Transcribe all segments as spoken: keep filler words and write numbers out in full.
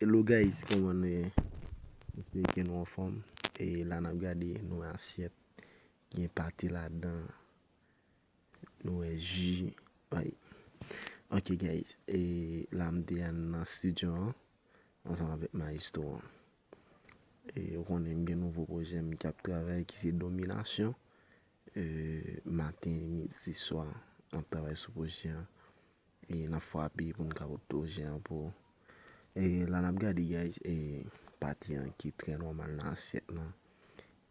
Hello guys, kòman nou ye? M espere ke nou anfòm. E la n ap gade, nou wè asyèt, gen pate ladan, nou wè ji. Ay. Ok guys, e la m te nan studio an, ansanm avèk maestro an. E ou konnen m gen nouvo pwojè m k ap travay ki se Dominasyon. E maten, midi, swa, n ap travay sou pwojè an. E n ap frape pou n ka pote pwojè an pou ou. E la n ap gade guys, e pate an ki trè nòmal nan asyèt lan.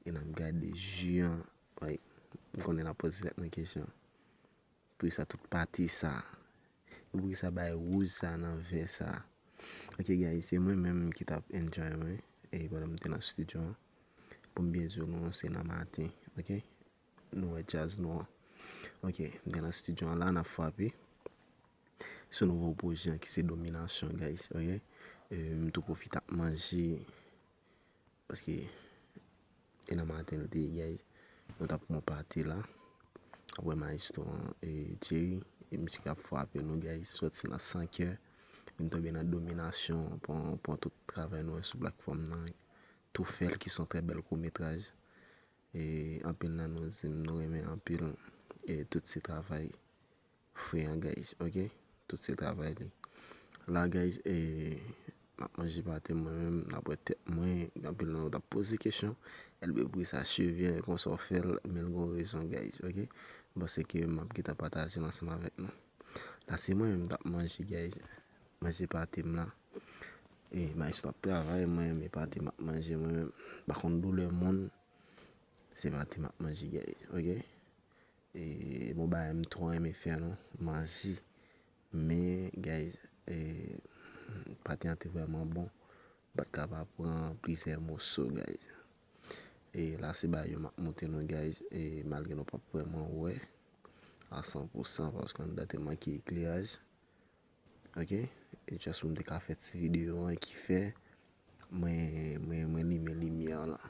E n ap gade ji an. Wi, m konnen n ap poze tèt nou kesyon. Poukisa tout pate sa? Poukisa bay wouj sa nan vè sa? Ok guys, se mwen menm ki t ap enjoy mwen. E pandan m te nan studio an. Pou m byen di nou, se nan maten, ok? Nou wè djaz nou an. Ok, m te nan studio an la, n ap frape sou nouvo pwojè an ki se Dominasyon, guys, ok? E, m tou pwofite ap manje, paske e nan maten l te ye, guys. Nou t ap pran pate la. Apre maestro an, e, Thierry, e misye k ap frape nou, guys, sòti nan Sankè, vin tonbe nan Dominasyon, pran, pran tout travay nou wè sou platfòm nan, Tou Fè l, ki se yon trè bèl kourtmetraj. E anpil nan nou di m nou renmen anpil, e tout se travay frè an, guys, ok? Tout se travay li. La, guys, e m ap manje pate mwen menm, n ap wè tèt mwen, anpil nan nou t ap poze kesyon, Elbe, poukisa cheve an konsa w fè l, men l gon rezon, guys, ok? M panse ke m ap gentan pataje l ansanm avèk nou. La, se mwen menm k ap manje, guys. Manje pate m la. E maestro ap travay, mwen menm e pate m ap manje, mwen menm. M pa konn doulè moun, se pate m ap manje, guys, ok? E bon bagay m twò renmen fè non, manje. Men, guys, e pate an te vrèman bon. M pa t ka pa pran plizyè moso, guys. E la, se bagay yo m ap montre nou, guys. E malgre nou p ap vrèman wè a san pou san, paske anndan te manke ekleraj. Ok? E just pou m te ka fè ti videyo an ki fè mwen, mwen, mwen limen limyè an la.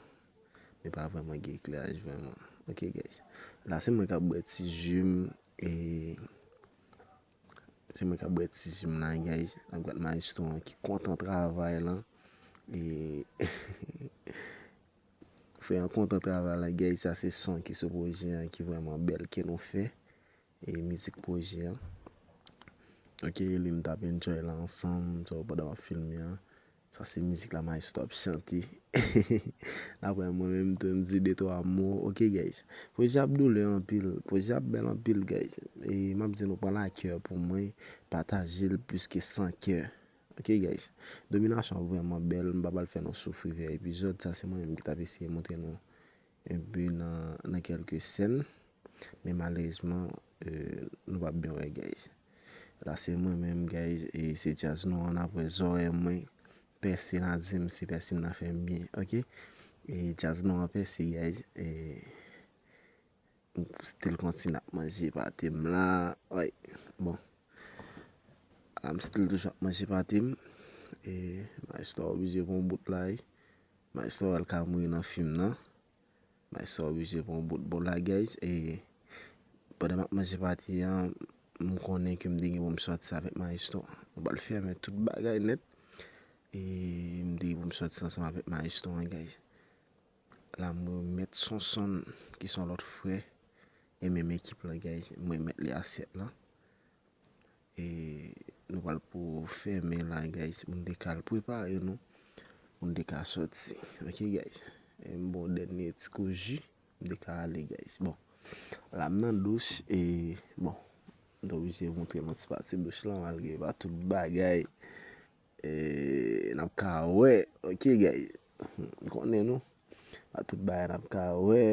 Men pa vrèman gen ekleraj vrèman. Ok, guys. La, se mwen k ap bwè ti ji m, e se mwen k ap bwè ti ji m la, guys. N ap gad maestro an ki kontan travay lan. E frè an kontan travay la, guys. Sa se son ki sou pwojè an ki vrèman bèl ke nou fè. E mizik pwojè an. Ok, li m t ap enjoy la ansanm, so, pandan m ap filme an. Sa se mizik la maestro ap chante. Apre mwen menm tou, m di de twa mo. Ok, guys. Pwojè ap doule anpil. Pwojè ap bèl anpil, guys. E m ap di nou pran lakè pou mwen. Pataje l plis ke san kè. Ok, guys. Dominasyon ap vrèman bèl. M pa pral fè nou soufri vè epizòd. Sa se mwen menm ki t ap eseye montre nou enpe nan, nan kèlke sèn. Men malerezman, e, nou p ap byen wè, guys. La, se mwen menm, guys, e se djaz nou an, apre zòrèy mwen pèse, n a di m se pèse nan fè m byen, ok? E djaz nou an pèse, guys, e m still kontinye ap manje pate m la, wi, bon. La, m still toujou ap manje pate m, e maestro oblije pran bout la, wi. Maestro al ka mouri nan fim nan. Maestro oblije pran bout bon la, guys. E pandan m ap manje pate an, m konnen ke m te gen pou m sòti avèk maestro. Nou pral fèmen tout bagay nèt. E m te gen pou m sòti ansanm avèk maestro an, guys. La, m remèt Sonson, ki se yon lòt frè, e menm ekip lan, guys. M remèt li asyèt lan. E nou pral pou fèmen la, guys. Moun te ka al prepare nou. Moun te ka sòti. Ok, guys. E m bon dènye ti kou ji. M te ka ale, guys. Bon. La, m nan douch. E, bon. M te oblije montre nou ti pati douch lan, malgre pa tout bagay. E, n ap ka wè. Ok, guys. M konnen nou. Pa tout bagay n ap ka wè.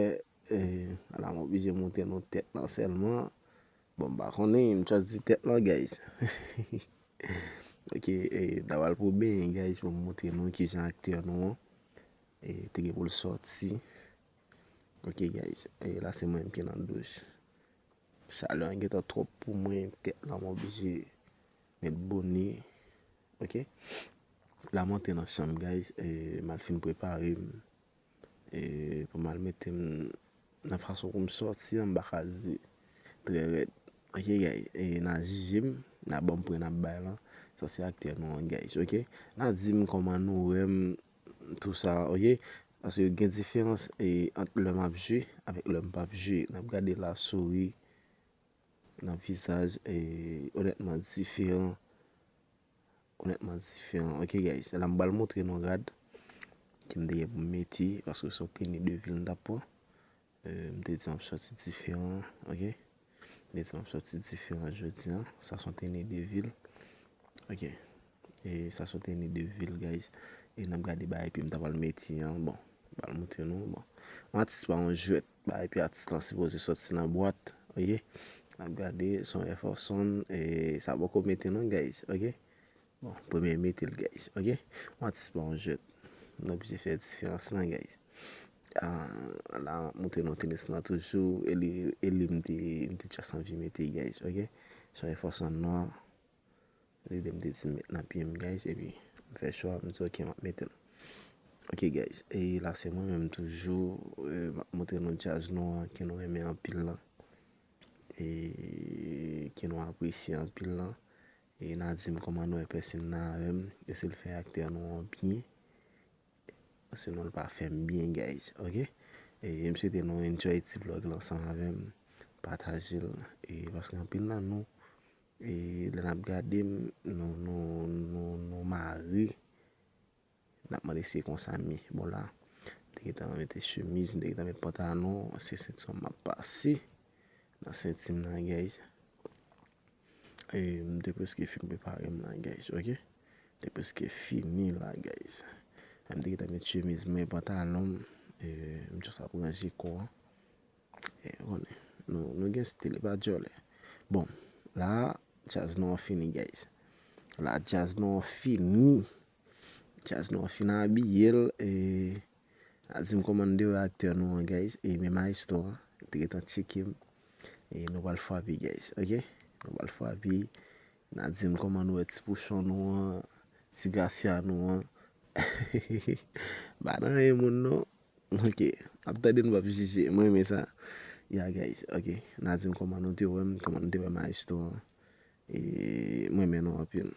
E, la, m oblije montre nou tèt lan sèlman. Bon, m pa konnen, m just di tèt lan, guys. Ok, e, n a pral pou benyen, guys, pou m montre nou kijan aktè nou an, e, te gen pou l sòti. Ok, guys, e, la se mwen menm ki nan douch. Chalè an gentan twòp pou mwen, tèt lan m oblije met bone. Ok. La m antre nan chanm, guys, e, m al fin prepare m, e, pou m al mete m nan fason pou m sòti an, m pa ka di trè rèd. Ok, guys, e, n a jije m. N a ban m pwen n ap bay lan. Sa se aktè nou an, guys, ok? N a di m kòman nou wè m, tou sa, ok? Paske gen diferans, e, ant lè m ap jwe avèk lè m p ap jwe. N ap gade lasouri nan vizaj, e, onètman diferan. Onètman diferan. Ok, guys, la m pral montre nou rad ke m te gen pou m mete, paske se yon teni de vil m t ap pran. E, m te di m ap sòti diferan, ok? M te di m ap sòti diferan jodi a. Sa se yon teni de vil. Ok. E sa se yon teni de vil, guys. E n ap gade bagay epi m ta pral mete an. Bon, m pral montre nou. Bon. Yon atis pa yon jwèt. Bagay epi atis lan sipoze sòti nan bwat. Ok. N ap gade, se yon Air Force One. E sa poko mete non, guys. Ok. Bon, premye mete l, guys. Ok. Yon atis pa yon jwèt. Nou oblije fè diferans lan, guys. Ah, la, m ap montre nou tenis lan toujou. E li, e li m te, m te just anvi mete, guys. Ok. Se yon Air Force One nwa. Lide m te di m met nan pye m, guys, epi m fè chwa, m di, ok, m ap mete l. Ok, guys, e la se mwen menm toujou, e, m ap montre nou djaz nou an, ke nou renmen anpil lan. E ke nou apresye anpil lan. E n a di m kòman nou wè pèsin nan avè m, e si l fè aktè nou an byen. Sinon, l pa fè m byen, guys, ok? E m swete nou enjoy ti vlog lan ansanm avè m. Pataje l, e paske anpil nan nou, e lè n ap gade m, nou, nou, nou, nou mare. N ap mande si se konsa m ye. Bon, la, m te gentan mete chemiz, m te gentan mete pantalon, se senti m ap pase nan senti m nan, guys. E m te prèske fin prepare m la, guys, ok? M te prèske fini la, guys. M te gentan met chemiz mwen, pantalon m, e m just ap ranje kò an. E, konnen, nou, nou gen stil, e pa djòlè. Bon, la, djaz nou an fini, guys. La, djaz nou an fini. Djaz nou an fin abiye l, e, a di m kòman n de wè aktè nou an, guys, e men maestro an, te gentan tcheke m. E nou pral frape, guys, ok? Nou pral frape. N a di m kòman nou wè ti pouchon nou an, ti grasya nou an. Pa nan anyen moun non. Ok. Ap tande nou p ap jije. Mwen renmen sa. Ya, guys, ok. N a di m kòman nou te wè m, kòman nou te wè maestro an. E mwen renmen nou anpil.